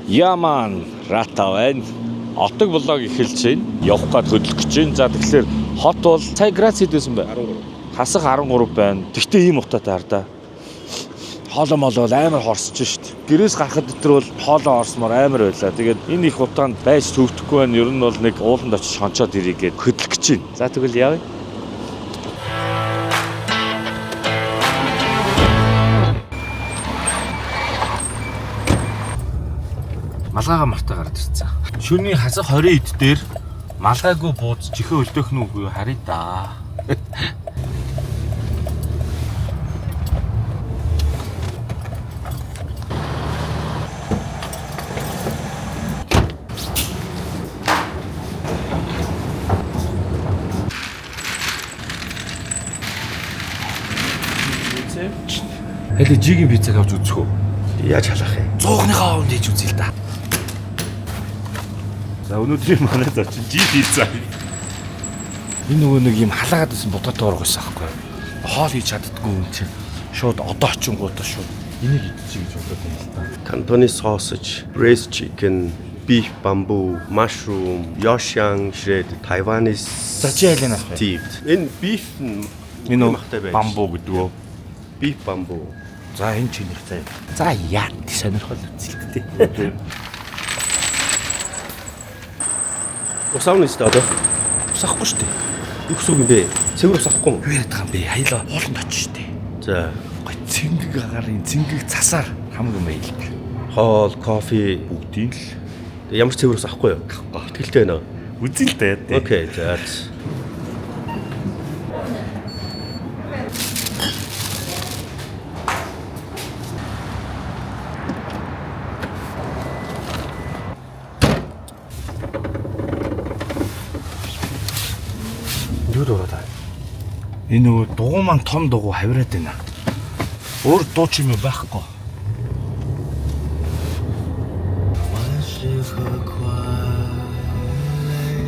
Яман Рата байна. Отог блог эхэлж байна. Явах гад хөдлөх гэж байна. За, тэгэхээр хот бол сая градус хэд байсан бэ? 13. Хасах 13 байна. Тэгтээ ийм утаатай хар да. Хоолоо молоо бол амар хорсож шít. Гэрээс гарахад өтер бол хоолоо орсмоор амар байлаа. Тэгээд энэ их утаанд байж төвдөхгүй байна. Ер нь бол нэг ууланд очиж хончоод ирье гээд хөдлөх гэж байна. За, тэгвэл явъя. Малгайгаа мартаа гараад ирсэн. Шөнийн хасах 20 эд дээр малгайгүй бууз чихээ өлдөөх нь үгүй юу харъя да. Хэлээ жигийн пиццаг авч үзэх үү? Яаж халах юм? 100-ныхаа хооронд хийж үзье л да. За, өнөөдрийн манай зочин жи пицца. Энэ нөгөө нэг юм халаагаад байсан будаатай ураг байсан аахгүй юу? Хоол хийж чаддгүй юм чинь шууд одоо очингуудаа шууд энийг идчихье гэж бодоод байна л да. Cantonese sausage, braised chicken, beef bamboo, mushroom, Yoshan shred, Taiwanese За, чи алийг авах вэ? Steamed. Энэ beef нь Энэ үү махтай байж. Бамбу гэдэг үү? Beef bamboo. За, энэ чинийх заяа. За, яа сонирхол үзэлттэй. Ус авна шүү дээ одоо. Усахгүй шүү дээ. Юу гэсэн үг юм бэ? Цэвэр ус авахгүй юм. Юу яриад байгаа юм бэ? Хаяла ууланд очиж шүү дээ. За, Гой цэнгэг агарын цэнгэг цасаар хамаг юм байл та. хоол, кофе Бүгдийг л ямар ч цэвэр ус авахгүй юу? Итгэлтэй байна уу? үзье л дээ. Окей, за. Юу дураад аа? Энэ нөгөө дугуй маань том дугуй хавраад байна. Өөр дуу ч юм уу байхгүй.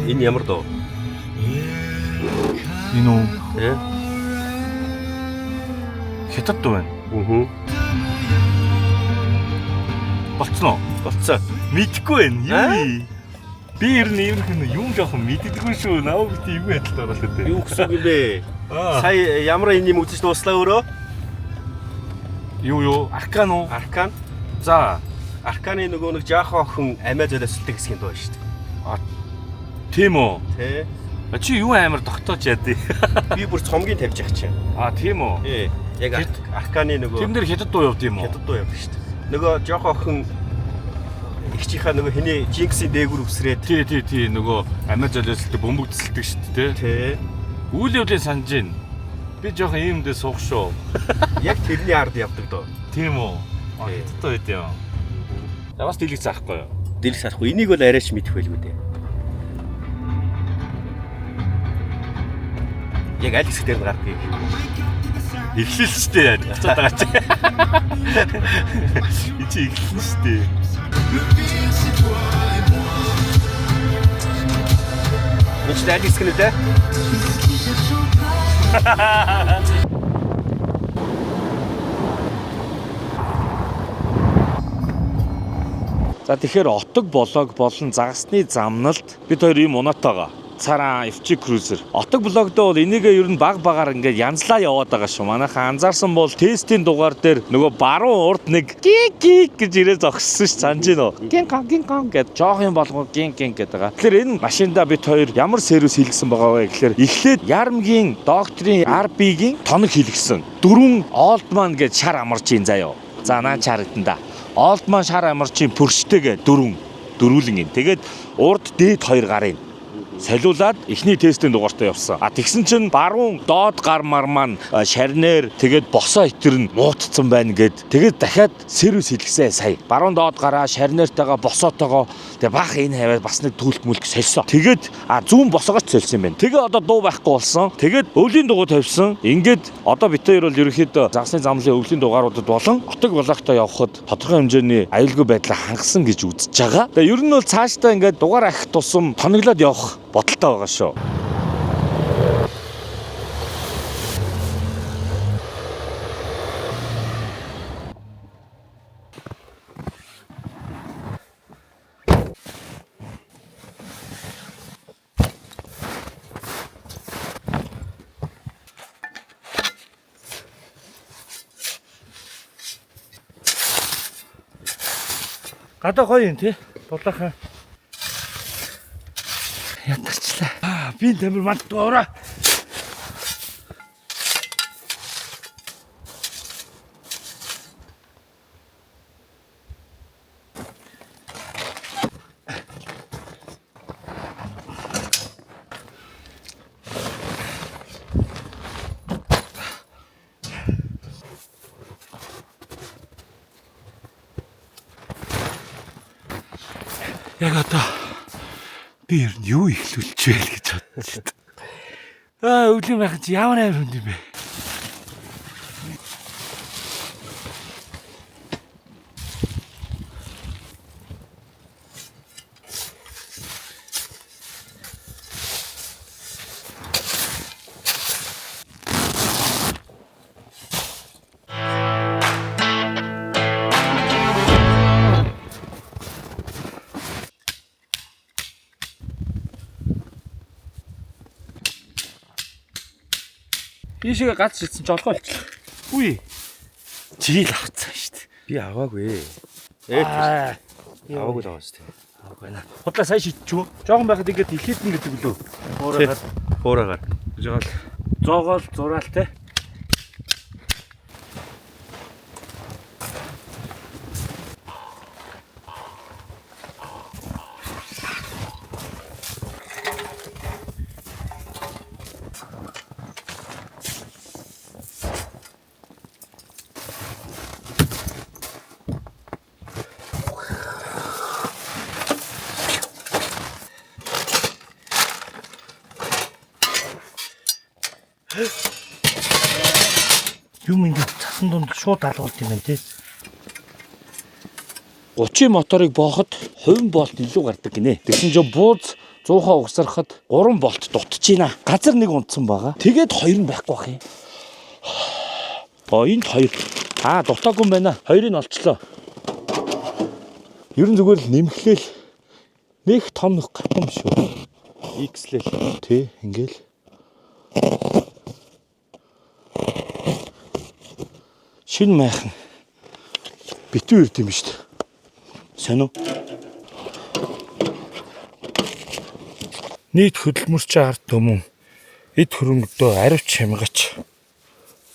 Энэ ямар дуу? Энэ үү Тэ? хятад дуу байна. Аа. Болцсон уу? Болцсон. Мэдхгүй байна. Аа? Юу юм? Би ер нь иймэрхүү юм жоохон мэддэггүй шүү. Намайг бит эвгүй байдалд оруулаад байна. Юу гэсэн үг юм бэ? Аа. Сая ямар энэ юм үзэж дууслаа өөрөө? Юу юу? Аркан уу? Аркан. За. Арканы нөгөө нэг жаахан охин амиа золиослдог хэсгийн дуу шүү дээ. Тийм үү? Тэ. А, чи юу амар тогтоож яа дий? Би бүр цомгийн тавьж явах чинь. А, тийм үү? Тий. Яг Арканы нөгөө Тэм дээр хятад дуу явд юм уу? хятад дуу явдаг шүү дээ. Нөгөө жоохон охин эгчийнхаа нөгөө хэний Jinx-ийн дээгүр үсрээд Тий, тий, тий, нөгөө амиа золиослдог бөмбөг цэлдэг шүү дээ. тий. Үйл явдлыг санаж байна. Би жоохон ийм дэ суух шүү. Яг тэрний ард явдаг доо. Тийм үү? А, Тий. хятад дуу байд юм. За, бас дийлэг заахгүй юу? Дэлх сарахгүй. Энийг бол арайч мэдэх байлгүй дээ. Яг аль хэсэг дээр нь гардгийг. Эхлэл шүү дээ. Буцаад байгаа чи. Энд чи эхлэн шүү дээ. Энд чинь аль хэсэг нь вэ? За, тэгэхээр отог блог болон загасны замналд бид хоёр ийм унаатайгаа цараа FG Cruiser. Отог блогдоо бол энийгээ ер нь баг багаар ингээд янзлаа яваад байгаа шүү. Манайхан анзаарсан бол тестийн дугаар дээр нөгөө баруун урд нэг гик гик гэж ирээ зогссон ш, санаж гин үү? Гин гон гин гон гэд жоох юм болгоо гин гин гэдэг байгаа. Тэгэхээр энэ машиндаа бид хоёр ямар сервис хийлгэсэн байгаа вэ гэхээр эхлээд Ярмгийн докторийн RB-гийн тоног хийлгэсэн. Дөрвөн Oldman гэж шар амарч ин заяо. За, наа чарагдан да. Oldman шар амарчийн пөрштэйг дөрвөн дөрвөлэн ин. Тэгээд урд дээд хоёр гарын солиулаад эхний тестийн дугаартай явсан. А, тэгсэн чинь баруун доод гар мар маань шарнер тэгээд босоо итэр нь муутцсан байна гэд. Тэгээд дахиад сервис хийлгэсэн сая. Баруун доод гараа шарнертайгаа босоотойгоо тэгээд баах энэ хаваад бас нэг түлт мүлк сольсон. Тэгээд зүүн босоогоо ч сольсон юм байна. Тэгээ одоо дуу байхгүй болсон. Тэгээд өвлийн дугуй тавьсан. Ингээд одоо бид хоёр бол ерөнхийдөө загасны замлын өвлийн дугааруудад болон отог блогтой явхад тодорхой хэмжээний аюулгүй байдлаа хангасан гэж үзэж байгаа. Тэгээ ер нь бол цаашдаа ингээд дугаар ахих тусам тоноглоод явах бодолтой байгаа шүү. Гадаа гоё юм тий. Дулаахан. Ятарчлаа. Аа, би тамир манд дуурай. Яг одоо би ер нь юу ихлүүлчихвэл гэж бодсон шүү дээ. Аа, өвлийн байхan чи ямар амар хүнд юм бэ? Ийшээ гац шидсэн чи олгоо болчихлоо. Үгүй. Чийл авцсан шүү дээ. Би аваагүй. Ээ Аа. аваагүй л байгаа шүү дээ. Аваагүй наа. Худлаа сайн шидчихв. Жохон байхад ингээд илхийдэн гэдэг лөө. Хуурайгаар Хуурайгаар. жаал. Зоогоол зураал те. Юм ингээд цасан дунд шууд алгуулт юм байна те. 30 моторыг бооход хувин болт илүү гардаг гинэ. Тэгсэн чинь бууз 100% угсархад 3 болт дутж байна. Газар нэг унтсан байгаа. Тэгээд хоёр нь байхгүй бах юм. Оо энд хоёр. Аа дутаагүй юм байна. Хоёрыг нь олчлоо. Ер нь зүгээр л нэмхлээл нэг том нөх гатан биш үү? X-лэл. Тэ ингээл. Шинэ майхан битүү ирд юм шүү дээ. Сайн уу? Нийт хөдөлмөрчийн ард түмэн эд хөрөнгөдөө аривч хямгач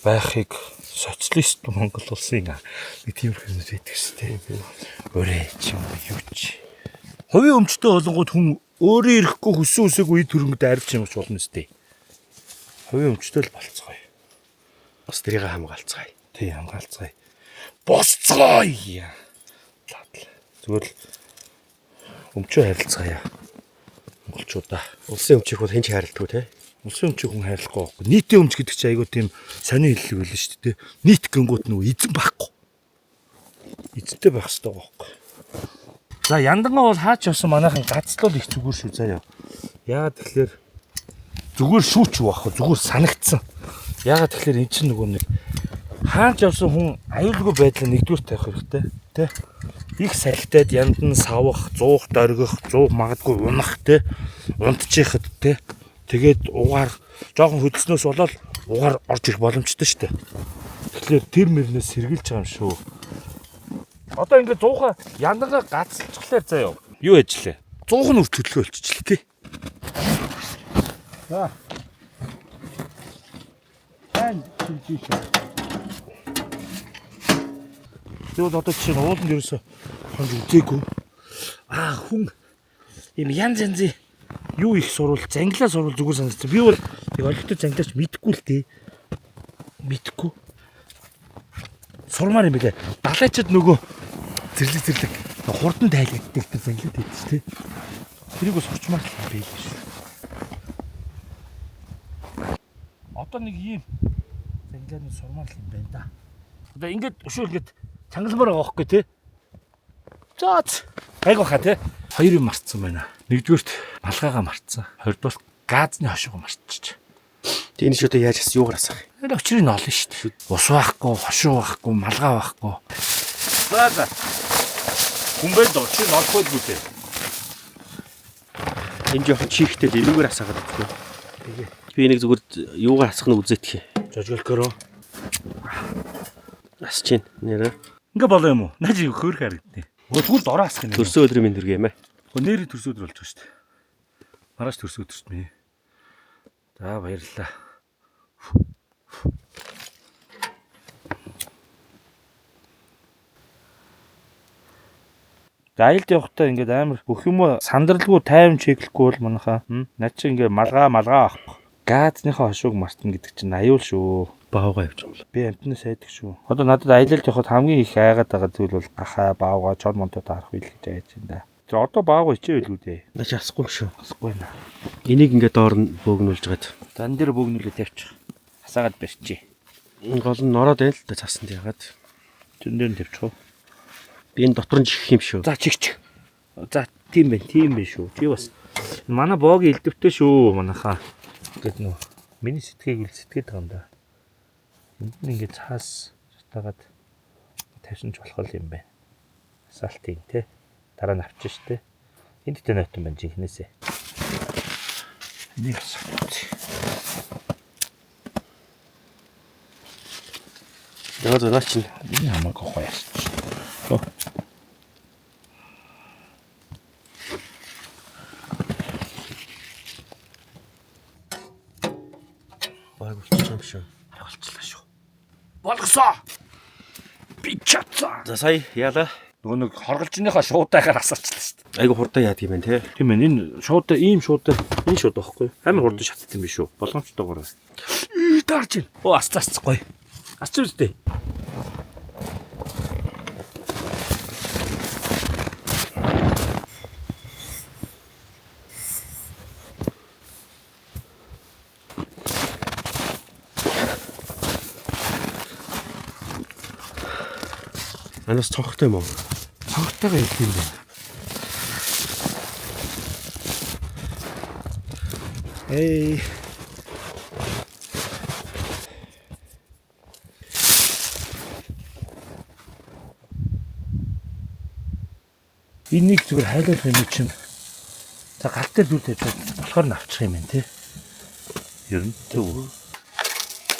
байхыг социалист Монгол улсын нэг тиймэрхүү юмнууд байдаг шүү дээ. Өрөө ч юм уу юу ч. Хувийн өмчтэй болонгууд хүн өөрөө ирэхгүй хүссэн үсээгүй эд хөрөнгөдөө аривч хямгач болно шүү дээ. Хувийн өмчтэй л болцгоё. Бас тэрийг хамгаалцгаая. Тий хамгаалцгаая. Босцгоё. Лаатал. Зүгээр л өмчөө харилцгаая. Монголчуудаа. Улсын өмчийг бол хэн ч хайрладгүй те. Улсын өмчийг хүн хайрлахгүй байхгүй. Нийтийн өмч гэдэг чинь айгүй тийм сони хэллэг байлаа шүү дээ. Нийт гингүүд нөгөө эзэн байхгүй. Эзэнтэй байх хэрэгтэй байхгүй. За яндангаа бол хаач явсан манайхан гацлуул их зүгээр шүү заяа. Яагаад тэгэхээр зүгээр шүүч байхгүй зүгээр санагдсан. Яагаад тэгэхээр эн чинь нөгөө нэг хаач явсан хүн аюулгүй байдлаа нэгдүгээр тавих хэрэгтэй тэ. Их салхитайд яндан савах, зуух дөргих, зуух магадгүй унах тэ. Унтчихэхэд тэ. Тэгээд угаар жоохон хөдөлснөөс болоод угаар орж ирэх боломжтой шүү дээ. Тэгэхээр тэр мөрнөөс сэргийлж байгаа юм шүү. Одоо ингээд зууха яндангаа гацалчихлаар заяа. Юу ажиллаа? Зуух нь үр төлхөө болчихлоо тий. За. Сайн шилжиж шүү. Тэгвэл одоо жишээ нь ууланд ерөөсө хонж үзээгүй. Аа хүн ийм янз янзын юу их сурвал зангилаа сурвал зүгээр санагдсан. Би бол яг олигтой зангилаач мэдэхгүй л тий. Мэдэхгүй. Сурмаар юм билээ. Далайчд нөгөө зэрлэг зэрлэг хурдан тайлагддаг тэр зангилаад байдаг ч тий. Тэрийг бас сурчмаар л юм байл шүү. Одоо нэг ийм зангилаа нь сурмаар л юм байна да. Одоо ингээд өшөө ингээд чангалмаар байгаа байхгүй тий. За гайг баха тий. Хоёр юм марцсан байна. Нэгдүгüрт малгайгаа марцсан. Хоёрдугаар газны хошууг марччих. Тэг энэ ч одоо яаж ас юугаар асах юм? Тэр учрыг нь олно шүү дээ. Ус байхгүй, хошуу байхгүй, малгай байхгүй. За за. Хүн бэ доо чи олох байлгүй дээ. Энэ жоохон чихтэй л энүүгээр асаагаад өгөх. Тэгээ. Би энийг зүгээр юугаар асах нь үзээдэх. Жожголкороо. Асч чинь нэрэ. Ингээ болоо юм уу? Наа чи хөөх харагдтыг. Тэгвэл дороо асах юм. Төрсөн өдрийн мэнд хүргэе юм ээ. Нэрийн төрсөн өдөр болж байгаа шүү дээ. Маргааш төрсөн өдөр шүү дээ. За баярлалаа. За аялд явахдаа ингээд амар бүх юм сандралгүй тайван чеклэхгүй бол манайхаа над чи ингээд малгай малгай авахгүй. Газныхаа хошууг мартна гэдэг чинь аюул шүү. Баавгаа явж юм л. Би амтнаас айдаг шүү. Одоо надад аялалд явахад хамгийн их айгаад байгаа зүйл бол гахаа, баавга, чон монтой таарах үйл гэж айж байна да. За одоо баавга хичээвэл үү дээ. Наа чи асахгүй юм шүү. Асахгүй байна. Энийг ингээд доор нь бөөгнүүлж гад. Зан дээр бөөгнүүлээ тавьчих. Асаагаад барьчих. Гол нь нороод байна л да цасанд ягаад. Тэрэн дээр нь тавьчих уу? Би энэ дотор нь чихэх юм шүү. За чигч. За тийм байх, тийм байх шүү. Чи бас манай боогийн элдвтэй шүү манайхаа. Ингээд нөө миний сэтгээг үл сэтгээд байгаа юм да. Энд нь ингээд цаас шатаагаад тавьсан ч болох юм байна. Асаалтын те. Дараа нь авчих штэ. Энд тэ нойтон байна жинхнээсээ. Энийг асаах. Яа за наа чинь Энэ хамаагүй гоё яасан. баг болчих юм шүү. Болчихлоо шүү. Болгосоо. Би чадсан. За сая яалаа. Нөгөө нэг хорголжныхаа шуудайгаар асаачлаа шүү дээ. Айгу хурдан яадаг юм байна те. Тийм ээ энэ шууд ийм шууд энэ шууд байхгүй. Амар хурдан шатд юм биш үү? Боломжтойгоор. Дарж байна. Оо асц асц гоё. Асч үстэй. Анаас цонхтой юм уу? Цогтойгоо идэх юм байна. Эй. Энийг зүгээр хайлуулах юм чинь. За гал дээр дүр тавьж болохоор нь авчих юм байна те. Ер нь төв.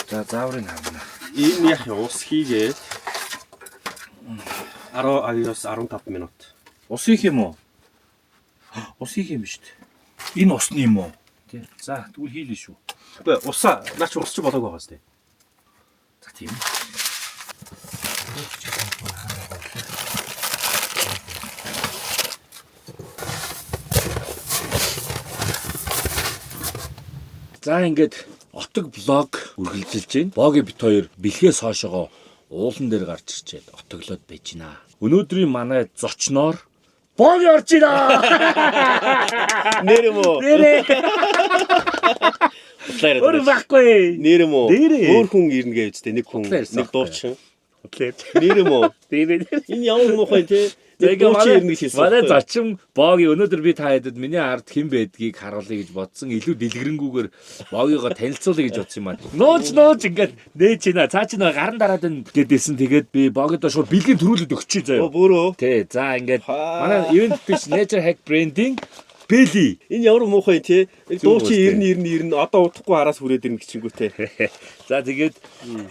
За зааврыг харна. Энэ яг ус хийгээд 12-оос 15 минут. Ус их юм уу? Ус их юм шүү дээ. Энэ усны юм уу? Тий. За тэгвэл хийлээ шүү. Үгүй усаа наа чи ус чи болоог байгаа сте. За тийм. За ингээд отог блог үргэлжилж байна. Боги бит хоёр бэлгээс хойшоогоо уулан дээр гарч ирчээд отоглоод байж гинэ. Өнөөдрийн манай зочноор Боги орж ирээ. Нэр юм уу? Нэрээ. Худлаа Өөр байхгүй. Нэр юм уу? Нэрээ. Өөр хүн ирнэ гэж үстэй нэг хүн Худлаа ярьсан нэг дуучин. Нэрээ. Нэр юм уу? Нэрээ. Энэ ямар муухай те. Нэг Тэгээ дуучин ирнэ гэж хэлсэн. Манай байхгүй юу? зочин Боги өнөөдөр би та хэдэд миний ард хэн байдгийг харуулъя гэж бодсон. Илүү дэлгэрэнгүйгээр Богигоо танилцуулъя гэж бодсон юм аа. Нууж нууж ингээд нээж байна. Цаа чи нөө гаран дараад байна гэдээсэн. Тэгээд би Богидоо шууд бэлгийн төрүүлээд өгчий Оо заяа. бүрөө. Тэ за ингээд Хаа. манай event биш Nature Hack branding Бэли. Энэ ямар муухай те. Нэг Зүг дуучин үстэй. ирнэ ирнэ ирнэ одоо удахгүй араас хүрээд ирнэ гэчингүү те. За тэгээд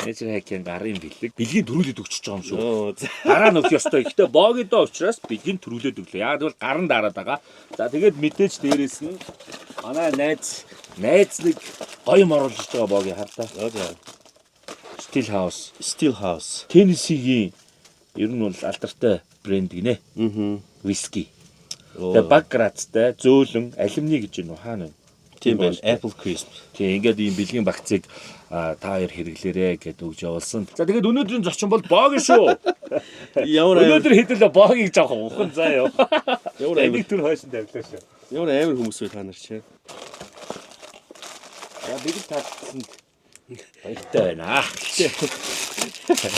Nature Hack-ийн гарын бэлэг бэлгийн төрүүлээд өгчөж байгаа юм шүү. Оо за. Дараа нь өгөх ёстой. Гэхдээ Богидоо учраас бэлгийн төрүүлээд өглөө. Яг тэгвэл гарын дараад байгаа. За тэгээд мэдээж дээрээс нь манай найз найз нэг гоё юм оруулж байгаа Боги хардаа. За. Steel House. Steel House. Теннесигийн ер нь бол алдартай брэнд гинэ. Мгм. Виски. Тэгээ баг грацтай, зөөлөн, алюминий гэж юм уу хаана вэ? Тийм байна. Apple Crisp. Тийм ингээд ийм бэлгийн багцыг та хоёр хэрэглээрэ гэд өгж явуулсан. За тэгээд өнөөдрийн зочин бол Боги шүү. Ямар амар Өнөөдөр хэдүүлээ Богийг жоох ухан заа юу. ямар амар Энийг төр хойш нь тавилаа шүү. ямар амар хүмүүс вэ та нар чи. За бэлэг таалцсанд баяртай байна.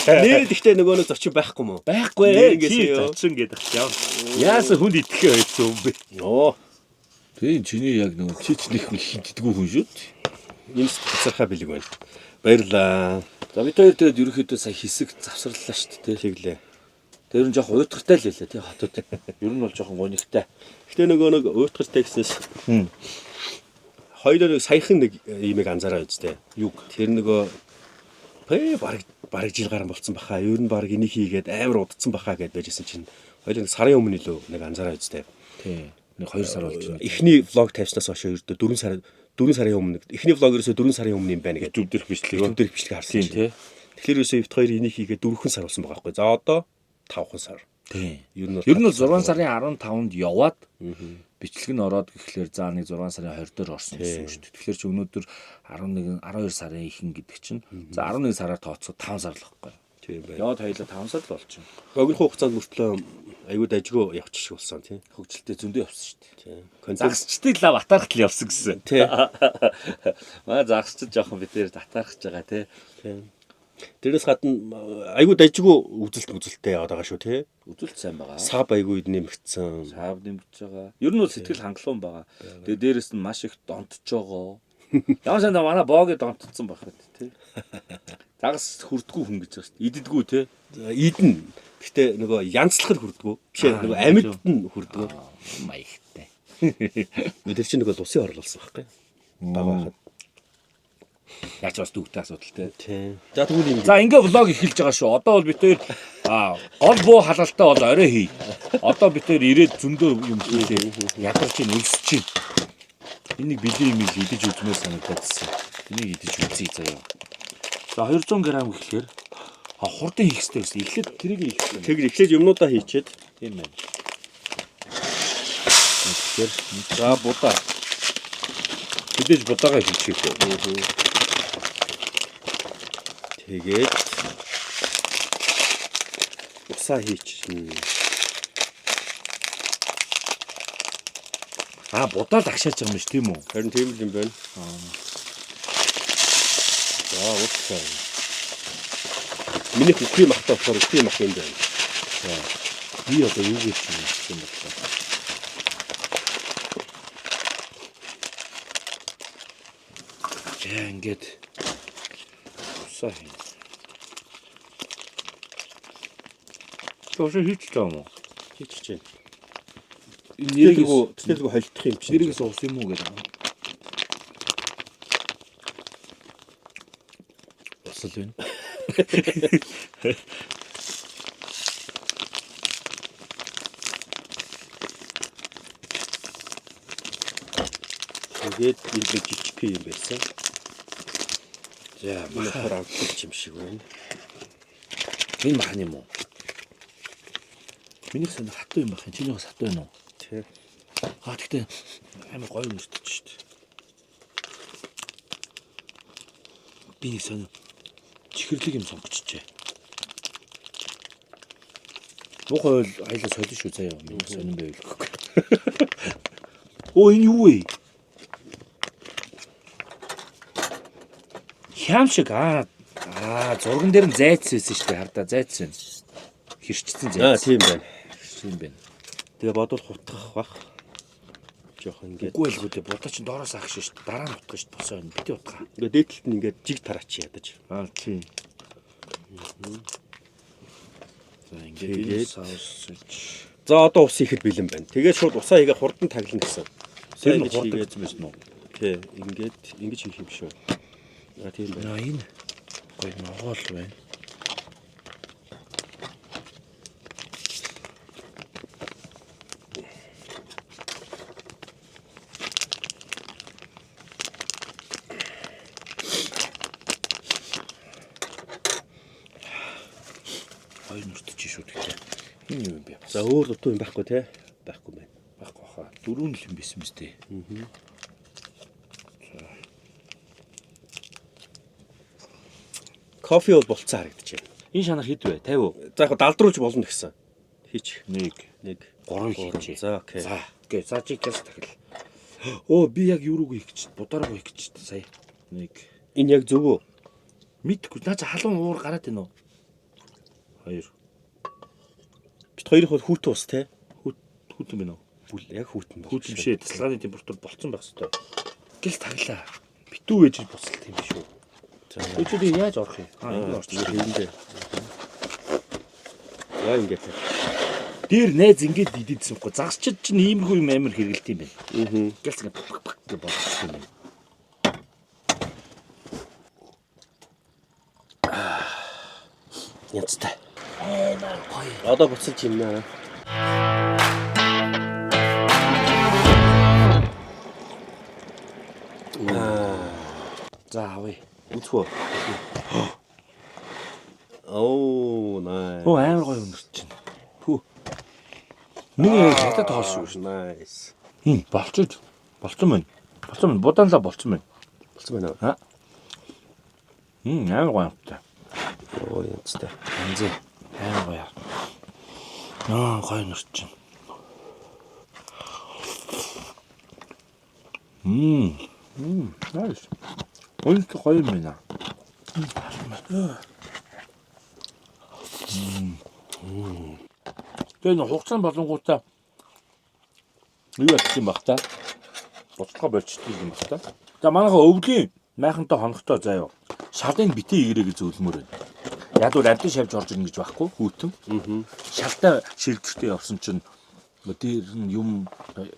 Нэр гэхдээ нөгөө нэг зочин байхгүй мó? Байхгүй Нэр ээ. ингээс Чи юу? зочин гэдэг чинь. Яасан хүнд итгэхээ байсан юм бэ? Оо. Тийм чиний яг нөгөө чи ч нэг хинтдэггүй хүн шүү дээ. Ийм цэцэрхаа бэлэг байна. Баярлаа. За бид хоёр тэгээд ерөнхийдөө сая хэсэг завсарлаа шүү дээ. Тэглээ. Тэр нь жоох уйтгартай л байлаа тий хотод. Ер нь бол жоохон гонигтай. Гэтэ нөгөө нэг уйтгартай гэснээс Хм. хоёулаа нэг саяхан нэг имийг анзаараа үсттэй. Юг. Тэр нөгөө Пэ, бараг жил гарan болцсон баха. Ер нь бараг энийг хийгээд амар удацсан баха гэдээ байжсэн чинь хоёул нэг сарын өмнө илүү нэг анзаараа үстэй. Тий. Нэг 2 сар болж байна. Эхний vlog тавьснаас хойш ердөө 4 сар, 4 сарын өмнө, эхний vlog ерөөсөө 4 сарын өмнө юм байна гэдэг. YouTube дээрх бичлэг. YouTube дээрх бичлэг харсан Тийм чинь. тий. Тэгэхээр ерөөсөө бит хоёр энийг хийгээд 4 сар болсон байгаа байхгүй. За, одоо 5 сар. Тий. Ер нь бол Ер нь бол 6 сарын 15-нд яваад бичлэг нь ороод гэхлээр за нэг 6 сарын 20 дээр орсон гэсэн үг шүү дээ. Тэгэхээр чи өнөөдөр 11, 12 сарын ихэнх гэдэг чинь за 11 сараар тооцоход 5 сар л байхгүй. Тийм байна. Яваад хоёлаа 5 сар л болчихно. Богино хугацаанд мөртлөө аюу дажгүй явчих шиг болсон, тийм. Хөгжилтэй зөндөө явсан шүү дээ. Тийм. Контент Загасчдыг лав атаархтал явсан гэсэн. Тий. Манай загасчд жоохон бид нэр татаархаж байгаа, тий. Тийм. Тэрнээс гадна аюу дажгүй үзэлт үзэлттэй яваад байгаа шүү, тий. Үзэлт сайн байгаа. Sub аюу нэмэгдсэн. Sub нэмэгдэж байгаа. Ер нь бол сэтгэл хангалуун байгаа. Тэгээ дээрэс нь маш их донтож байгаа. Ямар санда манай бооги донтцсон байх үү, тий. Загас хүрдгүү хүн гэж байгаа шүү дээ. Иддгүү, тий. За, идэн. Гэтэ нөгөө янзлахад хүрдгүү. Биш ээ, нөгөө амьд нь хүрдгүү. Маягтай. Тэр чинь нөгөө лусын орол болсон байхгүй. Бага байхад. Яаж бас дүүгтэй асуудал, тий. Тийм. За, тэгвэл юм. За, ингээ vlog эхэлж байгаа шүү. Одоо бол бид хоёр гол буу халаалтаа бол орой хий. Одоо бид хоёр ирээд зөндөө юм хийлээ. Ядарч ин өлсөж чинь. Энийг бэлэн юм ил идэж үзмээр санагдаадсэн. Энийг идэж үзье заяа. За, 200 г гэхлээр хурдан хийх хэрэгтэй гэсэн. Эхлээд тэрийг хийх хэрэгтэй. Тэгэр эхлээд юмнуудаа хийчихэд Тийм байна. Тэгэхээр за, будаа. мэдээж будаага хийчих үү. Тэгээд усаа хийчихнэ. Будаа л агшааж байгаа юм биш, тийм үү? Харин тийм л юм байна. За, уучлаа. Минийх үхрийн махтай болохоор үхрийн мах юм байна. За. Би одоо юу гэж юм бэ? За, ингээд усаа хий. Тоош хийчих юм уу? Хийчих чинь. Энэ Нэрийгөө тэтэлгүй холдох юм чинь. нэрийгээс ус юм уу гэдэг. Ус л байна. Тэгээд энэ нэг жижиг юм байсан. За, Энэ болохоор амтлагч юм шиг байна. Энэ махан юм уу? Минийх сонь хатуу юм байх юм. Чинийх бас хатуу байна уу? Тий. Тэгтээ амар гоё өмөртөж шүү дээ. Би нэг сонь чихэрлэг юм сонгочихжээ. Муухай ойл айлаа солино шүү заяа. Миний сонин байвал гэхгүй. Оо, энэ юу вэ? Хям шиг зурган дээр нь зайц байсан шүү дээ. Хардаа зайц байна. Хэрчсэн зайц. Тийм байна. Тийм байна. Тэгээ бодвол хутгах бах. Жохон ингээд. Үгүй л гүдэ, будаа чинь доороос агш шүү дээ. Дараа нь утгах шүү дээ. Босоо энэ бити утгаа. Ингээд дээдлэлт нь ингээд жиг тараач ядаж. Тийм. За, ингээд энэ Тэгээд- sausage. За, одоо ус ихэд бэлэн байна. Тэгээд шууд усаа хийгээ хурдан таглана гэсэн. Тэр нь ингэж хурдан хийгээд гэсэн байсан уу? Тий, ингээд ингэж хийх юм шүү. Тийм байна. Энэ гоё ногоол байна. Гоё нүртэж шүү дээ. Энэ юу юм бэ? За, өөр дутуу юм байхгүй, те? Байхгүй байна. Байхгүй хаа. Дөрөв л юм байсан мэт дээ. Кофе бол болцсон харагдаж байна. Энэ шанах хэд вэ? 50 уу? За, яг далдруулж болно гэсэн. Хийчих. 1 1 3 хийчихье. За, okay. За, okay. За, чи гяс дахил. Өө, би яг юу руу хийх гэж, будаа руу хийх гэж сая. Нэг Энэ яг зөв үү? мэдхгүй. Наа чи халуун уур гараад байна уу? Хоёр. Бит хоёрын бол хүүтэн ус, те? Хүүтэн байна уу? Бүл яг хүүтэн бол. Хүүтэн биш ээ. Тасалгааны температур болцсон байх хэвээр. Гэл таглаа. Битүү ээж бусалт юм шүү. За. Өөчөө яаж орох юм? Энэ орчих. Хэвэндээ. За, ингээд. Дээр найз ингээд идээдсэн байхгүй. Загасчид чинь иймэрхүү юм амар хэрэгэлт юм байна. Аа. Гэлц ингээд пак пак гэж болгочих юм байна. Янзтай. Амар гоё. Одоо буцалж юм наа. За авъя. Үзэх үү? Оо, nice. Оо амар гоё өнөрч чинь. Пүү. Миний яг хятад хоол шүү шин. Nice. Хм, болчих. Болцсон байна. Болцсон байна. Будаанлаа болцсон байна. Болцсон байна уу? Амар гоё амттай. Оо, янзтай. Янз. Амар гоё. Аа, гоё өнөрч чинь. Nice. Үнэт гоё юм байна. Тэгээ нэг хугацаанд болонгуудаа юу ярьчих юм бах та? Бодлогоо болчдөг юм бах та. За манайха өвлийн майхантай хоногтой заяа. Шалын битээ игэрэ гэж зөвлөмөр байна. Яг бол амьтан шавж орж ирнэ гэж байхгүй хүүтэн. Шалтай шилдвэртэй явсан чинь дээр нь юм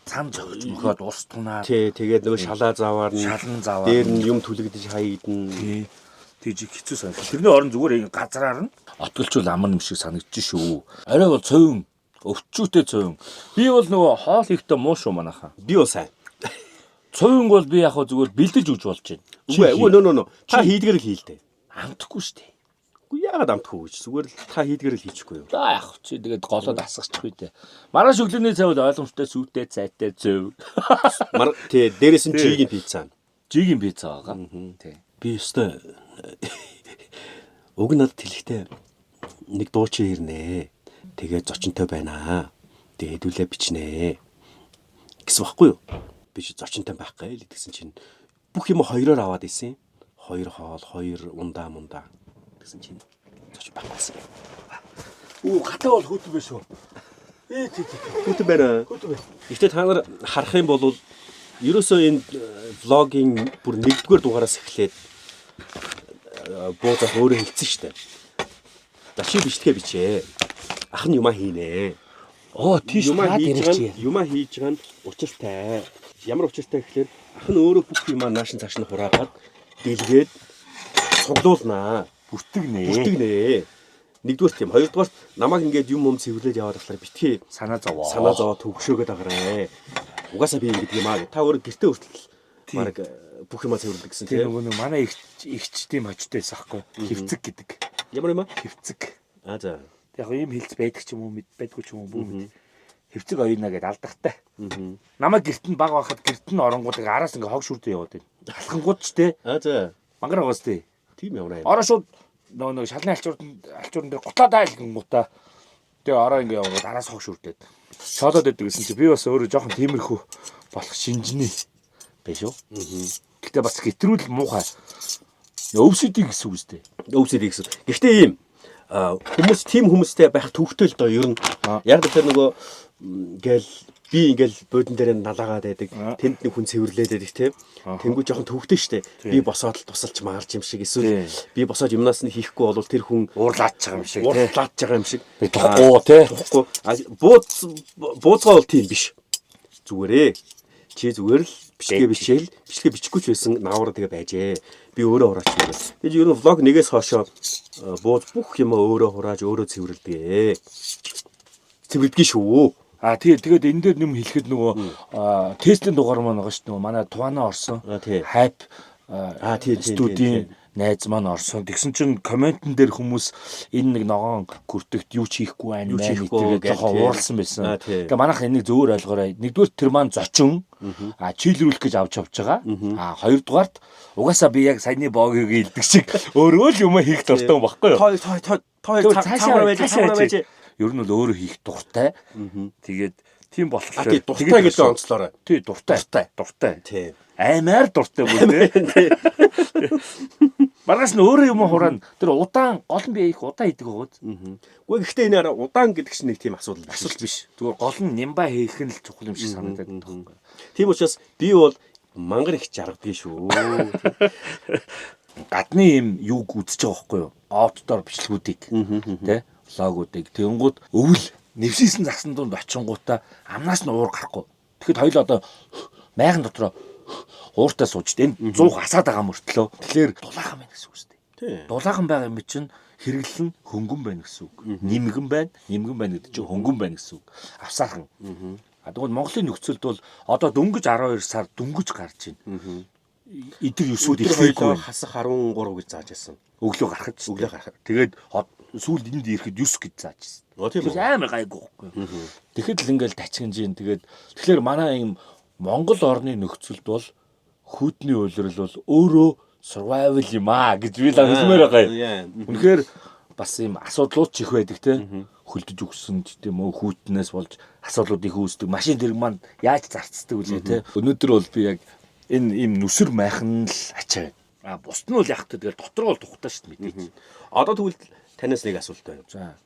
цам зөгж мөхөд ус тунаа. Тий, тэгээд нөгөө шалаа заваар нь Шалан заваар дээр нь юм түлэгдэж хаягдана. Тий. Тэгж хэцүү санагдав. Тэрний орон зүгээр ингэ газраар нь отголчул амар юм шиг санагдаж шүү. Арай бол цовин өвчүүтэй цовин. Би бол нөгөө хоол хийхдээ муу шүү манайхаа. Би бол сайн. Цовинг бол би яг хөө зүгээр бэлдэж өгч болж байна. Үгүй үгүй нөө нөө нөө. Та хийдгэр л хийлтэй. Амтгүй шүү дээ. Үгүй яагаад амтгүй гэж. Зүгээр л та хийдгэр л хийчихгүй юу? За яг чи тэгээд голоод асгачих үү дээ. Маргааш өглөөний цай бол ойлгомжтой сүйтэй цайтай зөв. Мар тий, дээрээс нь жигийн пицца. Жигийн пицца байгаа. Тий. Би өстой уг нь надад хэлэхдээ нэг дуучин ирнэ. Тэгээд зочинтой байна. Тэгээд хэдүүлээ бичнэ гэсэн баггүй юу? Би чи зочинтой байхгүй л гэдгсэн чинь бүх юм хоёроор аваад исэн. Хоёр хоол, хоёр ундаа мундаа гэсэн чинь зочин байхгүйсэн. Үу гатаа бол хөтөн биш үү? Ээ тий тий. Хөтөн байна. Хөтөн байна. Гэхдээ та нар харах юм бол ерөөсөө энэ влогийн бүр нэгдүгээр дугаараас эхлээд бууз ах өөрөө хэлсэн шүү дээ. За чи бичлэгээ бичээ. Ах нь юмаа хийнэ. Оо тийш Юмаа наад хийж ярих байгаа чи. нь юмаа хийж байгаа нь учиртай. Ямар учиртай гэхлээр ах нь өөрөө бүх юмаа нааш нь цааш нь хураагаад дэлгээд цуглуулнаа. Бүртгэнэ. Бүртгэнэ. Нэгдүгээр тийм. Хоёрдугаар намайг ингээд юм цэвэрлээд яваад болохоор битгий Санаа зовоо. санаа зовоо төгшөөгöd агараа. Угаасаа би ингэдэг юм аа. Та өөрөө гэртээ хүртэл баг бүх юмаа цэвэрлэдэг гэсэн Тэр тийм. нөгөө нэг манай ихч ихч тийм хожтой байсан аахгүй. Хөвцөг гэдэг. Ямар юм аа? Хөвцөг. Аа за. Яг ийм хилцэх байдаг ч юм уу мэд байдгүй ч юм уу бүү мэд. Хөвцөг оюуна гэдээ алдартай. Намайг гэрт нь баг байхад гэрт нь оронгууд араас ингээ хог шүрдээ яваад байна. Алхангууд ч те Аа за. мангар байгаас те. Тийм ямар юм. Ороо шууд нөгөө нэг шалны алчуурн дээр гутлаа дайл гингуудаа тэгээ ороо ингээ явангууд араас хог шүрдээд. Шоолоод байдаг гэсэн чи би бас өөрөө жоохон тиймэрхүү болох шинжний байх шүү. Гэтэ бас хэтрүүл муухай. Өвсөдий гэсэн үг үстэй. Өвсөд гэсэн. Гэхдээ ийм хүмүүс тийм хүмүүстэй байх төвхтэй л доо ер нь. Яг тэр нөгөө ингээл би ингээл буудан дээр налаагаад байдаг. Тэнд нэг хүн цэвэрлээд байдаг тийм. Тэнгүү жоохон төвхтэй штэ. Би босоод л тусалж маарч юм шиг эсвэл би босоод юмнаас нь хийхгүй бол тэр хүн Уурлаач байгаа юм шиг тий. уурлаад байгаа юм шиг. Би тухгүй тий. Тухгүй. Бууз бууцгаа бол тийм биш. Зүгээрээ. Чи зүгээр л бичлэгээ бичээл, бичлэгээ бичихгүй ч байсан наавар тэгээ байжээ. Би өөрөө хураач юм. Тэгээд ер нь влог нэгээс хойшоо бууз бүх юм өөрөө хурааж өөрөө цэвэрлэдэг. Цэвэрлэдэг шүү. А тий тэгээд энэ дээр нэм хэлэхэд нөгөө тестийн дугаар маань байгаа шүү дээ. Нөгөө манай Туана орсон. Тий. Хайп тий, тий, студийн найз маань орсон. Тэгсэн чинь комментэн дээр хүмүүс энэ нэг ногоон күртэгт юу ч хийхгүй байна Юу ч мэн хийхгүй гэдэг жоохон гэл, тий. уурлсан байсан. Тий. Тэгээ манайх энийг зөөр ойлгоорой. Нэгдүгээр тэр маань зочин чийлрүүлэх гэж авч явж байгаа. А хоёрдугаарт угаасаа би яг саяны богийг илдэг шиг өөрөө л юм хийх дуртай юм баггүй юу? Той той той той Тэгвэл цаашаа байж цаашаа байж. Ер нь бол өөрөө хийх дуртай. Тэгээд тийм болохоор А тий дуртай гэдэг онцлоорой. Тий дуртай. Дуртай. Дуртай. Тий. Аймаар дуртай бүр тий. Маргааш нь өөрөө юм хураана. Тэр удаан гол нь би их удаан хийдэг байгаад. Үгүй гэхдээ энэ араа удаан гэдэг чинь нэг тийм асуудал биш. Асуудал биш. Зүгээр гол нь нямба хийх нь л чухал юм шиг санагдаад байна байхгүй. Тийм учраас би бол мангар их жаргадгийг шүү. Гадны юм юуг үзэж байгаа байхгүй юу? Аутдор бичлэгүүдийг тий влогуудыг тэгэнгүүт өвөл нэвсийсэн загсан дунд очингуудаа амнаас нь уур гарахгүй. Тэгэхэд хоёул одоо майхан дотроо ууртаа сууж энэ 100 асаад байгаа мөртлөө тэгэхээр дулаахан байна гэсэн үг шүү дээ. Тий. Дулаахан байгаа юм чинь Хэрэглэл нь хөнгөн байна гэсэн үг. Нимгэн байна, нимгэн байна гэдэг чинь хөнгөн байна гэсэн үг. Авсаархан. А тэгвэл Монголын нөхцөлд бол одоо дөнгөж 12 сар дөнгөж гарч байна. Идэр өсвөд Өдөр эхлэхгүй хоёлоо байна. хасах 13 гэж зааж байсан. Өглөө гарахад ч. Өглөө гарахад. Тэгээд сүүлд энд ирэхэд 9 гэж зааж байсан. Оо, тийм үү? Тэр амар гайгүй байхгүй. Тэгэхэд л ингээл тачигнж ийн. Тэгээд тэгэхээр манай ийм Монгол орны нөхцөлд бол хүйтний улирал бол өөрөө survival юм аа гэж би л хэлмээр байгаа юм. Үнэхээр бас ийм асуудлууд ч их байдаг те. Хөлдөж өгсөн ч тийм үү хүүтнээс болж асуудлууд их үүсдэг. Машин тэрэг маань яаж зарцдаг үлээ те. Өнөөдөр бол би яг энэ ийм нүсэр майхан л ачаа байна. А бусд нь бол яг тэгэл дотор бол тухтай шүү дээ мэдээж. Одоо тэгвэл танаас нэг асуулт байна. За.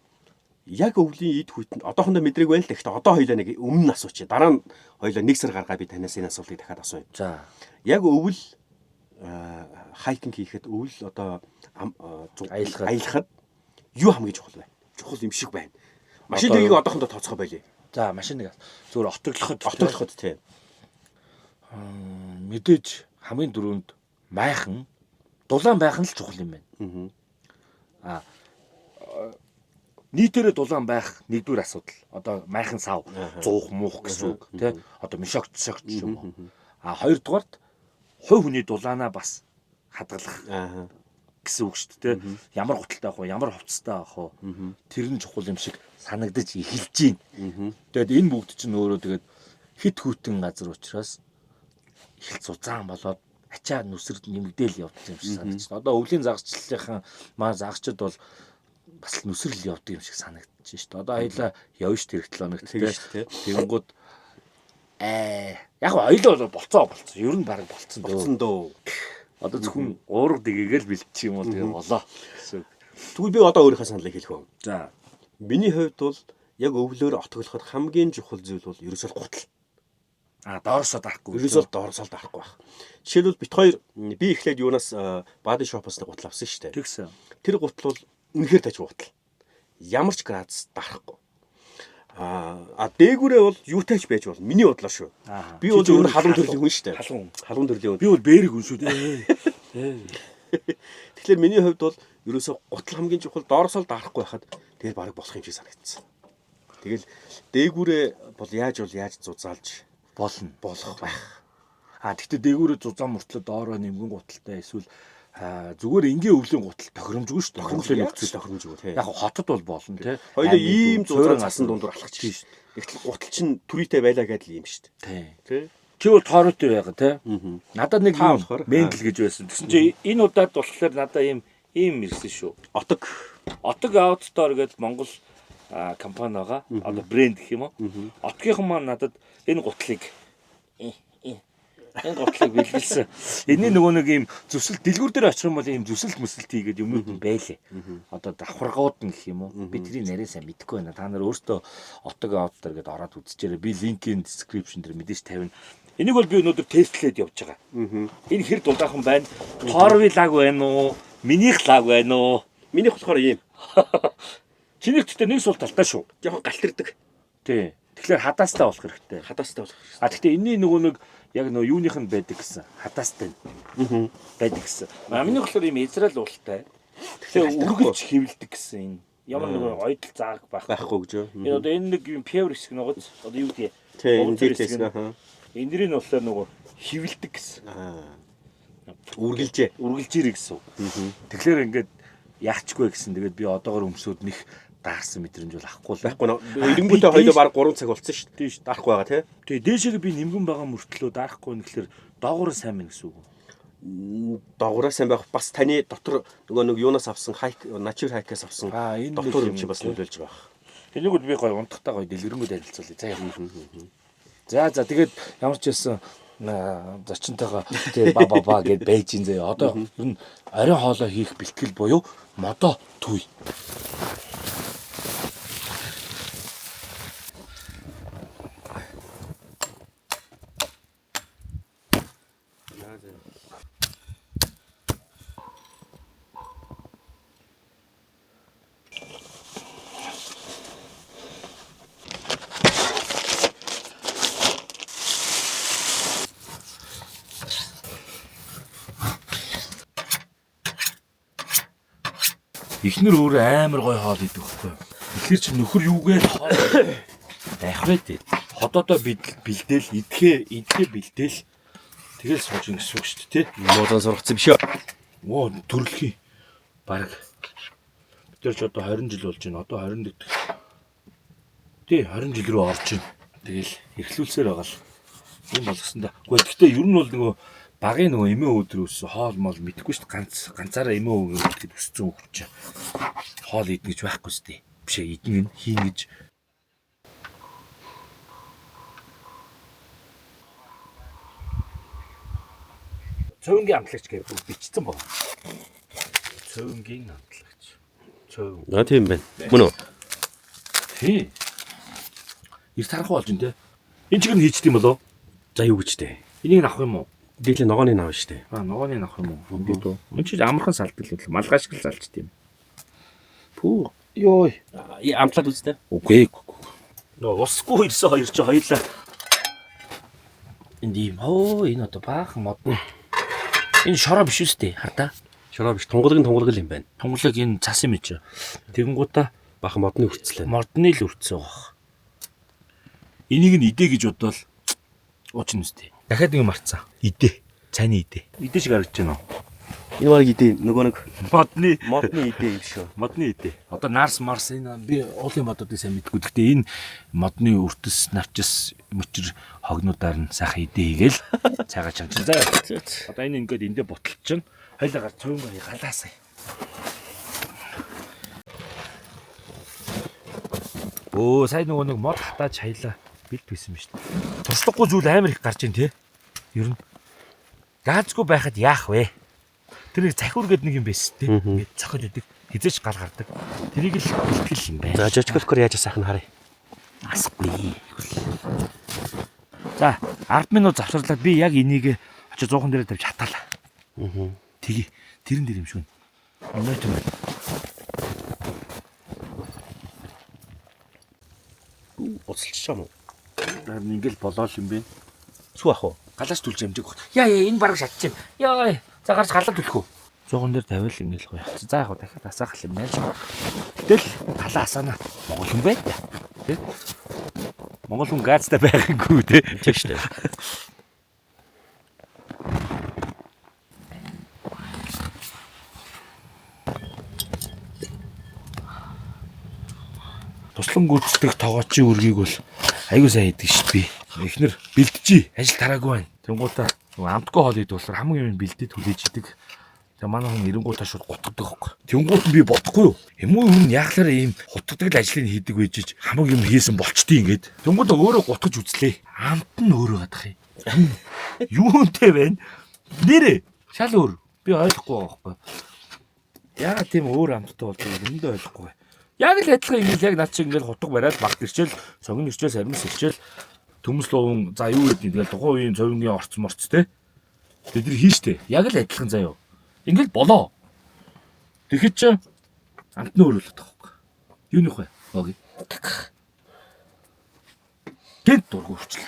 Яг өвлийн эд хүйтэнд одоохондоо мэдрэг байна л да. Гэхдээ одоо хоёлаа нэг өмнө нь асуучих. Дараа нь хоёлаа нэг сар гаргаа би танаас энэ асуултыг дахиад асууя. За. Яг өвөл hiking хийхэд өвөл одоо Аялахад. аялахад юу хамгийн чухал вэ? Чухал юм шиг байна. Машин Одоо тэргийг юу? одоохондоо тооцохгүй байлээ. За машин нэг зүгээр отоглоход Отоглоход тийм. Мэдээж хамгийн түрүүнд майхан дулаан байх нь л чухал юм байна. Аа нийтээрээ дулаан байх нэгдүгээр асуудал. Одоо майхан сав, зуух муух гэсэн үг тий. Одоо мешок шогч юм уу. А хоёрдугаарт хувь хүний дулаанаа бас хадгалах Аа. гэсэн үг шүү дээ тий. Ямар гуталтай авах вэ? Ямар хувцастай авах вэ? Тэр нь чухал юм шиг санагдаж эхэлж байна. Тэгээд энэ бүгд чинь өөрөө тэгээд хит хүйтэн газар учраас их л зузаан болоод ачаа нүсэр нэмэгдээл явдаг юм шиг санагдаж байна. Одоо өвлийн загасчлалынхан маа загасчид бол бас л нүсрэл явдаг юм шиг санагдаж шүү дээ. Одоо хоёлаа явна шүү дээ эх 7 хоногт Тэгэн шүү дээ, Тэгэнгүүт яг хоёлаа бол болцоо болцсон. Ер нь баг болцсон дөө. Болцсон дөө. Одоо зөвхөн уурга дэгээгээл бэлтчих юм бол тэгээ болоо гэсэн үг. Тэгвэл би одоо өөрийнхөө саналыг хэлэх үү. За. Миний хувьд бол яг өвлөөр отоглоход хамгийн чухал зүйл бол ерөөсөө л гутал. А доорсоо дарахгүй. Ерөөсөө л доорсоо л дарахгүй байх. Жишээлбэл бит хоёр би эхлээд юунаас body shop-оос нэг гутал авсан шүү дээ. Тэгсэн. Тэр гутал бол үнэхээр таж гутал. Ямар ч градус дарахгүй. А дээгүүрээ бол юутай ч байж болно. Миний бодлоо шүү. Аа. Би бол Чи ер нь зөвхөн халуун төрлийн хүн шүү дээ. Халуун. Халуун төрлийн хүн. Би бол бэрэг хүн шүү дээ. Тэгэхээр миний хувьд бол ерөөсөө гутал хамгийн чухал доорсоо л дарахгүй байхад тэгэл бараг болох юм шиг санагдсан. Тэгэл дээгүүрээ бол яаж бол яаж зузаалж Болно. болох байх. А тэгтээ дээгүүрээ зузаан мөртлөө доороо нэмгэн гуталтай эсвэл зүгээр энгийн өвлийн гутал тохиромжгүй шүү дээ. Монголын нөхцөл тохиромжгүй тий. Яг хотод бол болно тий. Хоёулаа ийм зузаан суурин цасан дундуур алхах чинь шүү дээ. Тэгтэл гутал чинь түрийтэй байлаа гэдэл юм шүү дээ. Тий. Тий. Чи бол тооройтой байгаа тий. Надад нэг Та юм болохоор, мендл гэж байсан. Тэгсэн чи энэ удаад болохоор надад ийм ийм ирсэн шүү. Отог. Отог Outdoor гэдэг Монгол компани байгаа. Одоо брэнд гэх юм уу? Отгийнхан маань надад энэ гутлыг энэ гутлыг бэлгэлсэн. Энэний нөгөө нэг ийм зүсэл дэлгүүр дээр очих юм бол ийм зүсэлт мүсэлт хийгээд юмнууд нь байлээ. Одоо давхаргууд нь гэх юм уу? Би тэрийг нарийн сайн мэдэхгүй байна. Та нар өөртөө Отог Outdoor гэдээ ороод үзчихээрэй. Би линкийн description дээр мэдээж тавина. Энийг бол би өнөөдөр тестлээд явж байгаа. Энэ хэр дулаахан байна? Торви лаг байна уу? Минийх лаг байна уу? Минийх болохоор ийм. Чинийх гэхдээ нэг сул талтай шүү. Жохон галтэрдэг. Тий. Тэгэхээр хадаастай болох хэрэгтэй. Хадаастай болох. А гэхдээ энэний нөгөө нэг яг нөгөө юуных нь байдаг гэсэн. Хадаастай нь байдаг гэсэн. А миний болохоор ийм Израиль уултай. Тэгэхээр галтэрхгүй. үргэлж хэвлдэг гэсэн энэ. Ямар нэгэн ойдол зааг байхгүй. Байхгүй гэж юу? Энэ одоо энэ нэг юм певр хэсэг нөгөөд одоо юу гэдэг. Тий, энэ Угзар дээр хэсэг нь. хэсэг. Энэрийг нь болохоор нөгөө хэвлдэг гэсэн. Аа. Үргэлжээ. Үргэлж ирэх гэсэн. Тэгэхээр ингээд яахчгүй гэсэн. Тэгээд би одоогор өмсөөд нэх даарсан мэдрэмж бол авахгүй л. Байхгүй нөө. Ирэнгүүтээ хоёлоо баг 3 цаг болцсон шүү дээ. Тийм шүү. Дарахгүй байгаа тий. Тэгээ дээшээ би нэмгэн байгаа мөртлөө даарахгүй нэхлээр доогуур нь сайн мэн гэсэн үг. Догоороо сайн байх. Бас таны дотор нөгөө нэг юунаас авсан хайк nature hike-аас авсан Аа, энэ нэг дотор юм юм чи бас тий. нөлөөлж байгаа. Тэнийг бол би гоё унтахтаа гоё дэлгэрэнгүй танилцуулъя. За яа. За за тэгээд ямар ч байсан зочинтойгоо тэгээ ба ба ба гэд байж ин заяа. Одоо ер нь оройн хоолой хийх бэлтгэл буюу модоо түй. Эхнэр өөрөө амар гоё хоол идэг байхгүй юу? Тэгэхээр чи нөхөр юугээ л хоол байх вэ дээ. Ходоодоо бэлдээл идэхээ идэхээ бэлдээл тэгэл сууж ин гэсэн үг шүү дээ, тий? Муулан сургацсан биш үү? Оо төрөлхий. Бараг. Бид нар ч одоо 20 жил болж байна. Одоо 21 дэх. Тий, 20 жил рүү орж байна. Тэгэл эрхлүүлсээр байгаа л юм болгосон да. Гэхдээ гэхдээ ер нь бол нөгөө багын нөгөө эмээ өвдөр өссөн хоол мол мэдэхгүй шүү дээ. Ганц ганцаараа эмээ өвдөр гэхэд өссөн хүүхд чинь хоол идэх гэж байхгүй шүү дээ. Биш ээ, идэн гин хийн гэж. Цөвөнгийн амтлагч гэж бүр бичсэн байна. Цөвөнгийн амтлагч. Цөвөн. Аа тийм байна. Мөн үү? Тий. Их тарахгүй болж байна те. Энэ чиг нь хийчихдээ юм болоо? За юу гэж те. Энийг нь авах юм уу? Дээдлийн ногооны навна штэ. Аа, ногооны авах юм уу? Ингээд үү. Энэ чинь амархан салдаг л үү. Малгай шиг л салчт юм. Пүү. Йой. Амтлаад үзтээ. Үгүй ээ. Нөө усгүй ирсэн хоёр чи хоёлаа. Энд ийм хөө энэ одоо баахан мод. Энэ шороо биш үстэй хардаа. Шороо биш, тунгалаг нь тунгалаг л юм байна. Тунгалаг энэ цас юм чи. Тэгэнгүүтээ Бахан модны хүрцлээ. модны л үрцээ байх. Энийг нь идэ гэж бодвол уучин үстэй. Дахиад нэг марцсан. Идэ. Цайны идэ. Идэ шиг харагдаж байна уу? Энэ баг идэ нөгөө нэг Модны модны идэ юм шүү. модны идэ. Одоо нарс марс энэ би уулын модуудыг сайн мэдгүй. Гэхдээ энэ модны өртөс, навчис, мөчр хогнуудаар нь сайхан идэ хийгээл цайгаа чамчин. За. Одоо энэ ингээд эндээ буталчин. Хойлоо гар цөөнгөө галаасай. Өө сая нөгөө нэг мод хатааж хаялаа бэлт байсан юм шүү дээ. Туршлагагүй зүйл амар их гарч ийн те. Ер нь газгүй байхад яах вэ? Тэр нэг захиур гэдэг нэг юм байсан те. Ингээд цохиод идэг. Хизээч гал гардаг. Тэрийг л бэлтгэл юм байна. За жожголкор яаж сайхан харъя. Асахгүй. За 10 минут завсарлаад би яг энийг очиж 100 дээр тавьж хатаалаа. Аа. Тэгье. Тэрэн дээр юм шиг. Өнөөдөр байна. Уцалчих юм уу? Харин ингээл болоо л юм бэ. Сүү ах уу? Галаач түлж амжиг баг. Яа яа энэ бараг шатчих юм. Яа. За гарч галаа түлэх үү? 100 дээр тавиал ингээл гоё. За яг дахиад асаах юм байна. Гэтэл галаа асаана. Монгол хүн байд. Тэ? Монгол хүн газтай байхангүй тэ. Тийм шүү дээ. Туслан гүйцэтгэх тоогоочийн үргийг бол аягүй сайн хийдэг шүү дээ би. Эхнэр бэлджээ. Ажил тараагүй байна. Тэнгуудаа нөгөө амтгүй хоол идэх болохоор хамгийн юм бэлдээд хүлээж идэг. Тэгээ манай хүн эренгуутаа шууд гутгадаг байхгүй. Тэнгуут нь би бодохгүй юу? Юм уу хүн яахлаар ийм хутгадаг л ажлыг хийдэг байж ич хамаг юм хийсэн болчтой ингээд. Тэнгуутаа өөрөө гутгаж үзлээ. Амт нь өөрөө гадах юм. Юунтэй байна? Нэрээ шал өөр. Би ойлгохгүй байгаа байхгүй. Яагаад тийм өөр амттай болдог вэ? Эндээ ойлгохгүй. Яг л адилхан ингээл яг над шиг ингээл хутга бариад багт ирчээл, сонгон ирчээл, сармис ирчээл төмс луун за юу гэдэг нь тэгэл тухайн үеийн цовингийн орц морц те. Тэд нар хийн штэ. Яг л адилхан заяо. Ингээл болоо. Тэгэхэд чи амт нь өөр болоод байгаа байхгүй. Юу нөх вэ? Оги. Гэнт дургу өвчлээ.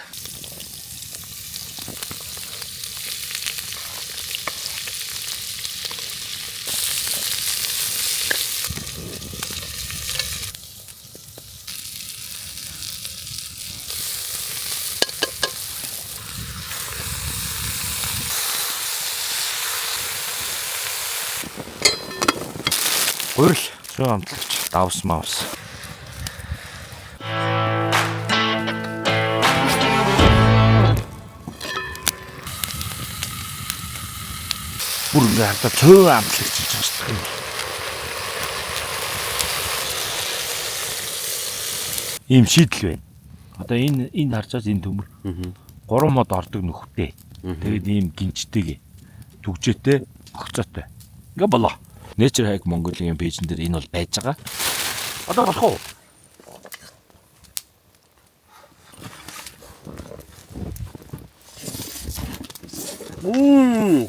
Гурил цөөн амтлагч давс мавс. Бүр ингээ хардаа цөөн амтлагч гэж байгаа шүү дээ. Ийм шийдэл байна. Одоо энэ энэ харж байгаа энэ төмөр. Гурван мод ордог нөхөтэй. Тэгээд ийм гинжтэйг түгжээтэй, огцоотой. Ингээ болоо. Nature Hike Mongolia-ийн пэйжэн дээр энэ бол байж байгаа. Одоо болох уу? Мм.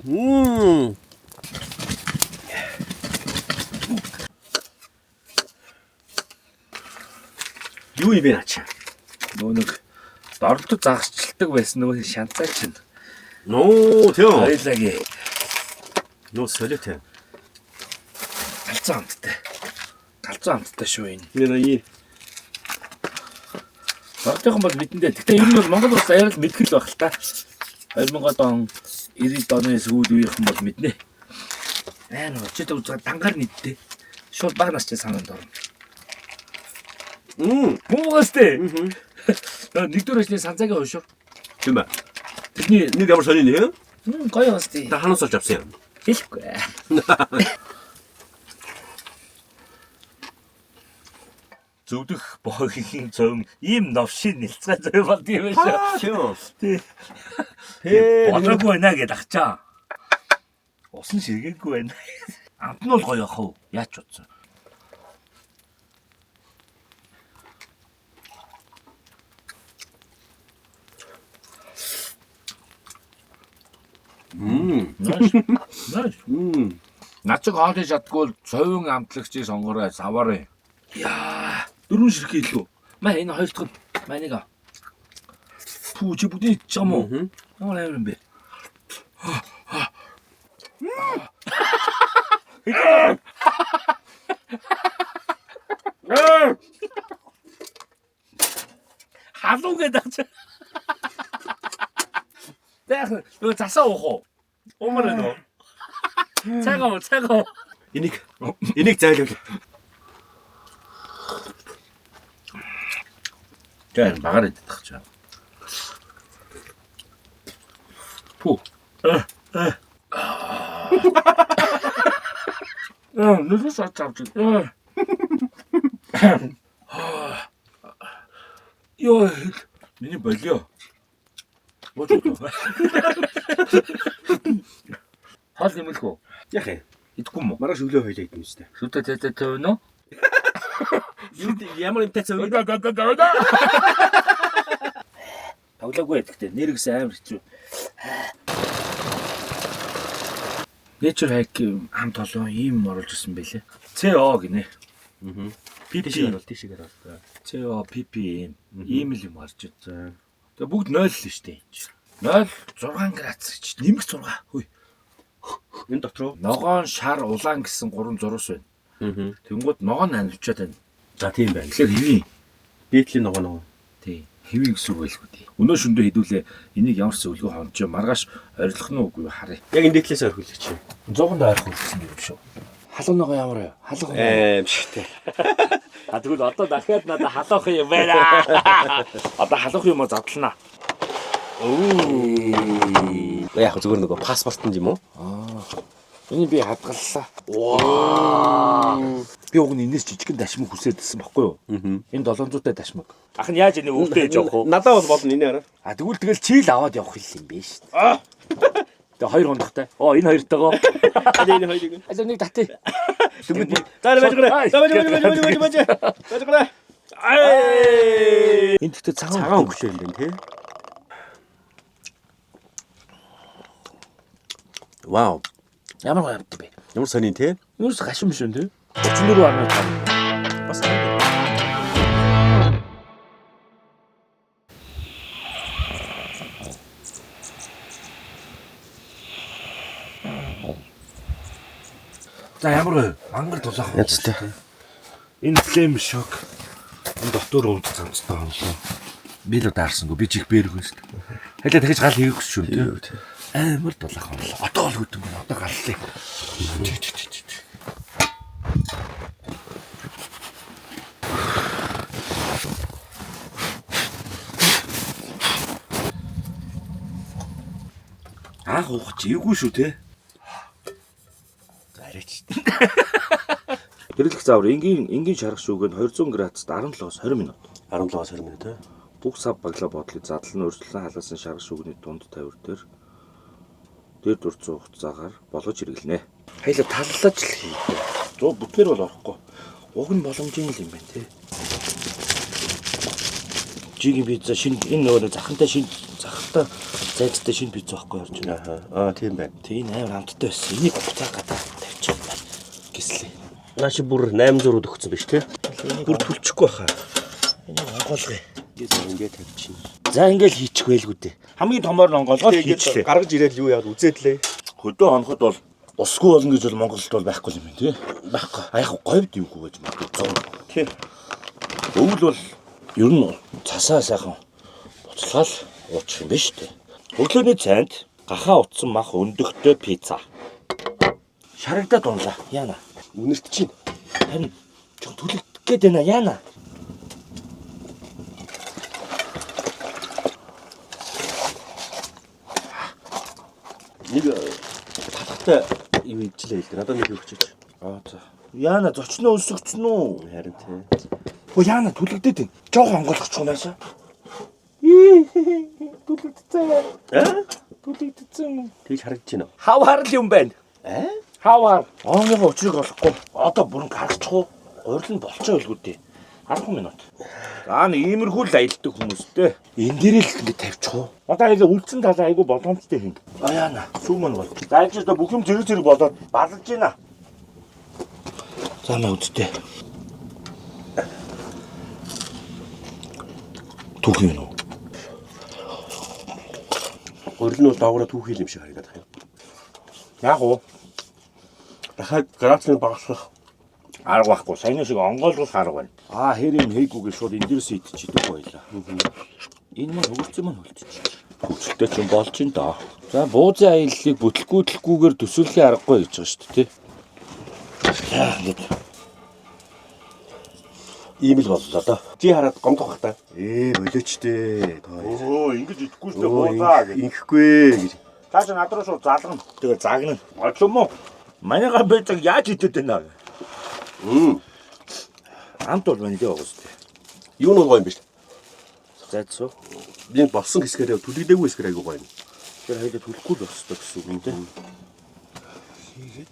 Мм. Юу юм бэ наач? Нөгөө нэг дордод загасчилдаг байсан нөгөө шанцаа чинь. Ноо, тийм. Баялагээ. Ноо солиот. Галзуу амттай. Галзуу амттай шүү энэ. Нэр ийм. Одоохын бол мэдэндээ. Гэхдээ ер нь бол Монгол улс аяар л мэдгэл байх л та. 2000 он 90-ад оны сүүл үеийнхэн бол мэднэ. Аа нөө чи тэг дангаар мэддээ. Шууд баг насч санаанд орно. Муу сте. Нэгдүгээр ажлын санцаагийн хойшор. Тийм ээ. Тэрний Нэг ямар сони нэ? гоё бас тий. Та ханаас олж авсан юм. Хэлэхгүй. Зөвдөх боогийн цөм ийм новшин нэлцгай зөө болд юм шүү. Тийм. Тий. Хээ. Болоогүй байна гэдээ ахчаа. Усан ширгээгүй байна. Амт нь бол гоё ах уу? Яаж ч утсан. Nice. Nice. Над чиг хоол хийж чаддгүй бол цовин амтлагчийг сонгорой, саваарай. Яа, дөрвөн ширхэг илүү. Маа энэ хоёр дахь нь маа нэг. Пүү чи бүгдийг идчих юм уу? Ямар амар юм бэ? Халуу гэдэг чи. Тээх нөгөө засаа уух уу? Уумар байна уу? Цагаан уу, цагаан уу? Энийг энийг зайлуул. Тэр багаар идэх чи. Пүү. Нүдээс авч авч. Йоо, миний болио. Бооч уу. Хоол нэмэлх үү? Яах юм? Идэхгүй юм уу? Маргааш өглөө хоёлаа идэнэ үстэй. Шүтэ тэ тэ тэ өнөө? Ямар юм тайцаа Тоглоогүй гэхдээ нэр гэсэн амар хэцүү. Nature Hike хамт олон ийм оруулж ирсэн байлээ. CO гинэ. PP PP бол тийшээгээр бол. CO PP ийм ийм л юм гарч ир. Тэгээ бүгд 0 л шүү дээ энэ чинь. 0 6 градус гэж нэмэх 6. Хүй. Энэ дотроо. Ногоон шар улаан гэсэн гурван зурус байна. Тэнгууд ногоон анивчаад байна. За тийм байна. Тэгэхээр хэвийн. Дээдлийн ногоо ногоо. Тий. Хэвийн гэсэн үг байлгүй тий. Өнөө шөндөө хэдүүлээ энийг ямар ч зөвлөгөө хонжоо маргааш орилох нь үгүй харъя. Яг энэ дээдлээс орхиулах чи. 100-нд ойрох гэсэн юм шүү. Халуун ногоо ямар вэ? Халуун. Аим шигтэй. А тэгвэл одоо дахиад надад халуух юм байна. Одоо халуух юм уу задлана. Өө. Яг зүгээр нөгөө паспорт нь юм уу? Энийг би хадгаллаа. Ваа. Би уг нь энэс жижигэн дашмаг хүсээдсэн баггүй юу? Энэ 700-тай дашмаг. Ах нь яаж энийг өвдөө ээж явах вэ? Надад бол болно энэ араа. А тэгвэл тэгэл чийл аваад явах юм биш шүү дээ. Тэгээ хоёр хондохтой. Оо энэ хоёртойгоо. Энэ хоёрыг. Алуу нэг татъя. Тэгвэл би За байж гараа. За байж байж байж байж байж. Байж гараа. Аа. энэ гэхдээ цагаан Цагаан өнгөлөө юм байна тий. Вау. Ямар гоё амт бэ? Ямар сонин тий? Юус гашин биш үү те? 34.5. Бас За ямар вэ? Мангар тулаах. янзтай. Энэ flame shock энэ дотор өмд цамцтай онлоо. Би л даарсангүй би чих бэрх юм шүү дээ. Хэлээ дахиж гал хийгээгүй шүү дээ. Амар дулаах онлоо. Одоо л хөтөн байна. Одоо галлаа. Чи чи чи чи. Анх уух чи эвгүй шүү те. За арайч. Хэрэглэх заавар энгийн энгийн шарах шүүг нь 200 градусд 17-оос 20 минут. 17-оос 20 минут тий. Бүх сав баглаа бодлыг задлан өөрчлөн халаасан шарах шүүгний дунд тавир дээр дээр дурдсан хугацаагаар болгож хэрэглэнэ. Хоёлаа таллаж л хийдэг. Зөө бүтнээр бол орохгүй. Уг нь боломжийн л юм байна те. Жигийн пицца шинэ энэ нөгөө нэг захантай шинэ захантай зайцтай шинэ пицца байхгүй орж байна. Аа аа тийм байна. Тэг энэ амар амттай байсан. Энийг буцаа гадаа тавьчих юм байна. Гислээ. Наа чи бүр 800 руу төгссөн биш тий? Бүр түлчихгүй баха. Энийг онгоолгоё. Ингээд тавьчихна. За ингээл хийчих байлгүй дээ. Хамгийн томоор нь онгоолгоод хийчлээ. Гаргаж ирээд юу яад үзээд лээ. Хөдөө хоноход бол Усгүй болно гэж бол Монголд бол байхгүй юм тий. Байхгүй. А яг говьд юугүй гэж магадгүй 100. Тий. Өвөл бол ер нь цасаа сайхан буцалгаал уучих юм байна шүү дээ. Өглөөний цайнд гахаа утсан мах өндөгтэй пицца. Шарагдаад унлаа. Яана. Үнэрт чинь. Харин чон түлэгдэх гээд байна. Яана. Нэг талхтай юм ижлээ л дээ. Надад нэг өгчөөч. Аа за. Яана зочноо өсөгцөн үү? Харин тий. Өө яана түлэгдээд байна. Жохо онгойлгочих юм наашаа. Түлэгдсэн. Аа? Түлэгдсэн. Тэгж харагдаж байна уу? Хавар л юм байна. Аа? Хавар. Ооныгоо учрыг олохгүй. Одоо бүрэн гаргачих уу? Гурил нь болчихоо илгүү дээ. 10 минут. За нэг иймэрхүү л аялдаг хүмүүстэй. Энэ дээр л ингэ тавьчих уу? Одоо аяга үлдсэн талаа айгу боломжтой хин. А яана, сүү мөн бол. За энэ ч одоо бүх юм зэрэг зэрэг болоод балж гинэ. За маа үсттэй. Түүх юм уу? Гурил нь бол доогоороо түүхий юм шиг харагдаад байна. Яг уу. Дахиад грацны багасгах Арга байхгүй. Саяны шиг онгойлгох арга байна. Аа хэр юм хийгүүгээ шууд энэ дээрээс идчихдэг байлаа. Энэ маань хөгөрцөн маань хөлтчих. Хөгжилтэй ч юм болж ин доо. За буузын аяллыг бүтлгүүтлгүүгээр төсөөлхийн аргагүй гэж байгаа шүү дээ, тий. За ингээд ийм л боллоо доо. Чи хараад гомдох бах та. Ээ болооч дээ. Өө ингэж идэхгүй шүү Өө, Ингэхгүй гэж. Цааш над руу шууд залгана. Тэгээ загнана. Оч юм уу? Манайга бэцэг яаж идэд байна? Мм. Амт бол манай дээр байгаа шүү дээ. Юу нь бол гоё юм бэ? Зайцуу. Би болсон хэсгээрээ түлэгдээгүй хэсгээр айгуу гоё юм. Тэр хоёул түлэхгүй л байх хэрэгтэй гэсэн үг юм тий. Хийгээд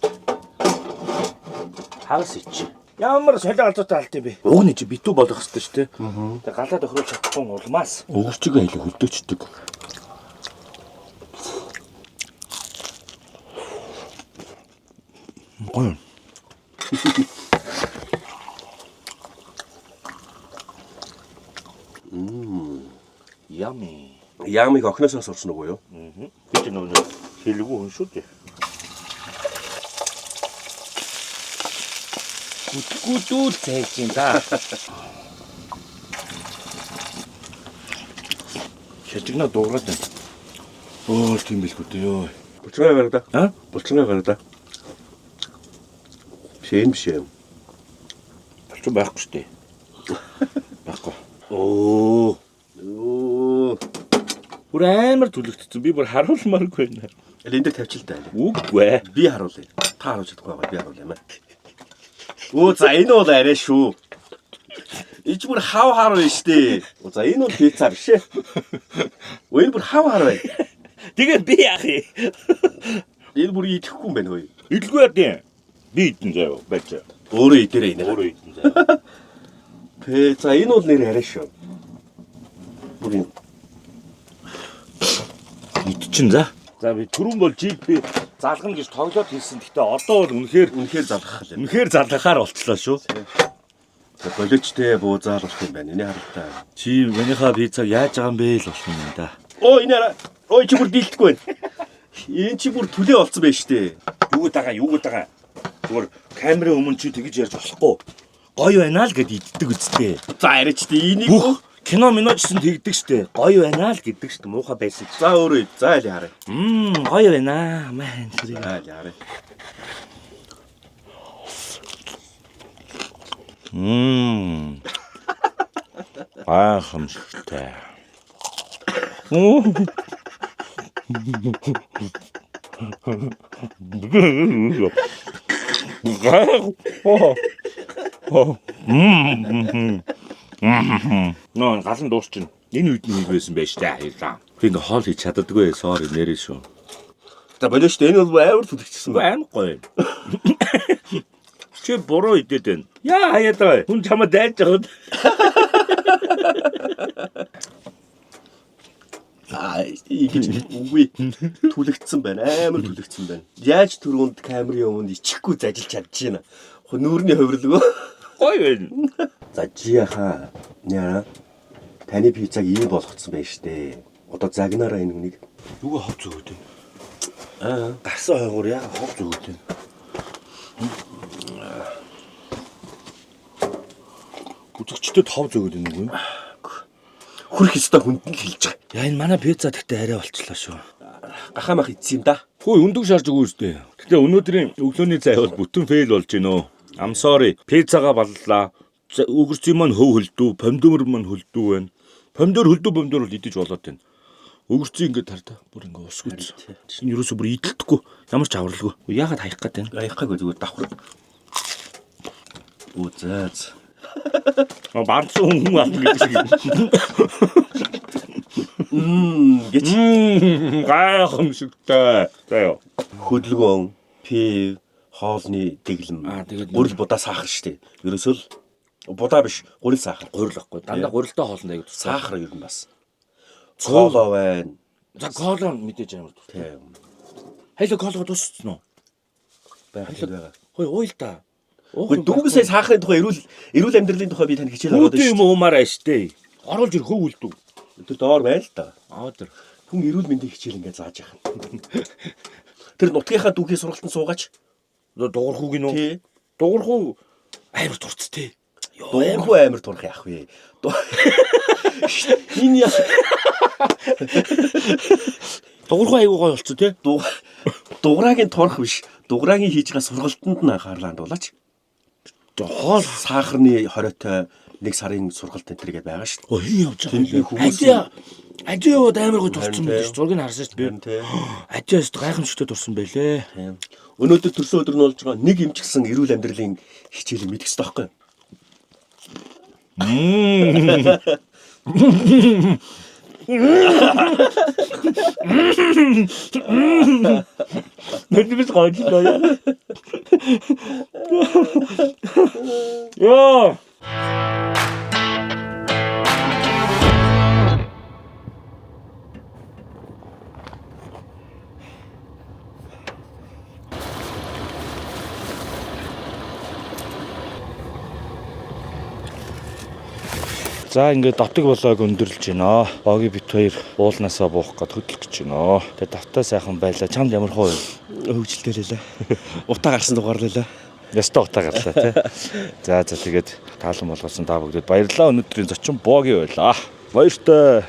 хагас ичээ. Ямар солио галзуутай алт юм бэ? Уг нь чи битүү болох хэрэгтэй шүү дээ. Тэгээ галаа тохируулж чадахгүй улмаас. Өгөрчгөө хэлээ хөлдөөчдөг. Гоё. Yummy. Яамыг охиноосоо сурсан уу юу? Би ч нөгөө хэлгүй хүн шүү дээ. Гүтгүүдүүл зайлж юм да. Шажигна дуугараад байна. Өө тийм билгүй дээ ёо. Булчингаа гаргада. А? Булчингаа гаргада. Биш энэ биш юм. Булчин байхгүй шүү дээ. Байхгүй. Оо. Өө. Бүр амар түлэгдсэн. Би бүр харуулмааргүй байна. Аль энэ дээр тавьчих л да. Үгүй ээ. Би харуулъя. Та харуулж чадахгүй байгаа би харуулъя маа. Өө за энэ бол арай шүү. Энэ ч бүр хав хар байна шүү дээ. Өө за энэ бол пицца биш ээ. Өө энэ бүр хав хар байна. Тэгээд би яах юм? Энэ бүр идэхгүй юм байна хөөе. Идэлгүй яа тийм. Би идэн заяа байж. Өөрөө идэрэй энэ. Өөрөө идэн заяа. Пэ за энэ бол нэр арай шүү. Бүр юм. Идчин за. За би түрүүн бол жиг би залгана гэж тоглоод хэлсэн. Гэхдээ одоо бол үнэхээр Үнэхээр залгах л юм. үнэхээр залгахаар болчлоо шүү. За болоочтэй бууzaал болох юм байна. Эний харалтай. Чи манийхаа пиццаг яаж байгаа юм бэ л болох юм да. Оо энэ арай. Ой чи бүр дийлдэхгүй байна. Энэ чи бүр түлээ олцсон байж тээ. Юу гэдэг байгаа юу гэдэг байгаа. Зүгээр камерын өмнө чи тэгж ярьж болохгүй. Гоё байна л гэд иддэг үсттэй. За арайч тээ энийг Бүх кино мино ч гэсэн тэгдэг штэ. Гоё байна л гэдэг штэ. Муухай байсан чи. За өөрөө ид. За аль харъя. Гоё байна. Маа тэр. За аль харъя. Мм. Гайхамшигтай. Мм. Нөө галан дуусчихна. Энэ үед нь хийх байсан байж таа хийлаа. Би ингээ хоол хийж чаддаггүй sorry нэрээ шүү. За болооч тээ энэ бол амар түлэгчсэн байна. Амар гоё. Чи буруу идэт байна. Яа хаяад байгаа. Хүн чамаа дайж байгаад. Аа ингэж үгүй түлэгдсэн байна. Амар түлэгдсэн байна. Яаж түрүүнд камерын өмнө ичихгүй зажилж чадж байна. Нүүрний хувирлгүй. Гоё байна. За жияхаа яа таны пиццаг ийм болгоцсон байж штэ. Одоо загнаараа энэ хүнийг Юугаа хов зөөд вэ? Аа. Гарсан хойгуур яга хог зүгүүд юм. Үзэгчдэд хов зөгөөд байна уу? Хүрх ёстой хүнд нь л хэлж байгаа. Яа энэ манай пицца гэхдээ арай болчлоо шүү. Гахаа мах идсэн юм да. Хөөе өндөг шарж өгөө штэ. Гэтэ өнөөдрийн өглөөний цай бол бүтэн fail болж байна өө. I'm sorry. Пиццагаа баллаа. Өгөрцийн маань хөв хөлдүү, помидор маань хөлдүү байна. Помидор хөлдүү помидор бол идэж болоод байна. Өгөрцийн ингээд хар та бүр ингээд усгүйц. Энэ юусоо бүр идэлтэхгүй. Ямар ч авралгүй. Яагаад хаях гээд байна? Аяхгаагүй зүгээр давхар. Оо заа. А барцсан хүн алт гэдэг шиг. Гэж Гайхамшигтай. За ёо. хөдөлгөөн, пив, хоолны дэглэм. Аа, тэгээд гурил будаа сахар штэ. Ерөөсөө л будаа биш, гурил сахар. Гурил ахгүй. Дандаа гурилтай хоолнд аяг тустай. Сахар ер нь бас. Кола байна. За кола мэдээж амар тустай. Тийм. Хайлаа колго дууссан уу? Байх юм байгаа. Хөөе уйл та. Гэхдээ дөнгөж сая сахарын тухай эрүүл эрүүл амьдралын тухай би танд хичээл аваад Үүдэн байна юм уумаараа штэ. Оруулж ир хөв үлдүү. шүү. Тэр доор байна л да. Аа тэр. Хүн эрүүл мэндийн хичээл ингээд зааж яах юм. Тэр нутгийнхаа дүүхийн сургалтанд суугаач. Дугуурхүүг нь үү? Тий. Дугуурхүү амар турцтэй. Йоо Дуурхуу амар турах яах вэ? Энэ яа Дугуурхүү аягүй гоё болцсон тий. Дуграагийн турах биш. Дуграагийн хийж байгаа сургалтанд нь анхаарлаа хандуулаач. Хоол Сахарны хориотой нэг сарын сургалт энэ төр гээд байгаа шүү Оо хин явж байгаа Тэнд юм. хүмүүс- Ажээ ажээ яваад амар гоё турцсан Харин байлээ тий. шүү. Зургийг харсан шүү дээ. дээ. Би. Ажээ өст гайхамшигтай турсан байлээ. Тийм. Өнөөдөр төрсөн өдөр нь болж байгаа нэг юм ч гэсэн эрүүл амьдралын хичээлийг мэдэх ёстой байхгүй юу? Нүдмэс гоёлоо яа. Йоо. За ингээд дотог болоог өндөрлж байна. Боги бит хоёр уулнаасаа буух гээд хөдлөх гэж байна. Тэгээ давтаа сайхан байлаа. Чамд ямар хөө вэ? Хөвгөлтэй лээ. Утаа гарсан дугаар лээ. Ястаа утаа гарлаа тий. За за тэгээд таалан болгосон та бүгдэд баярлалаа. Өнөөдрийн зочин Боги байлаа. Баяртай.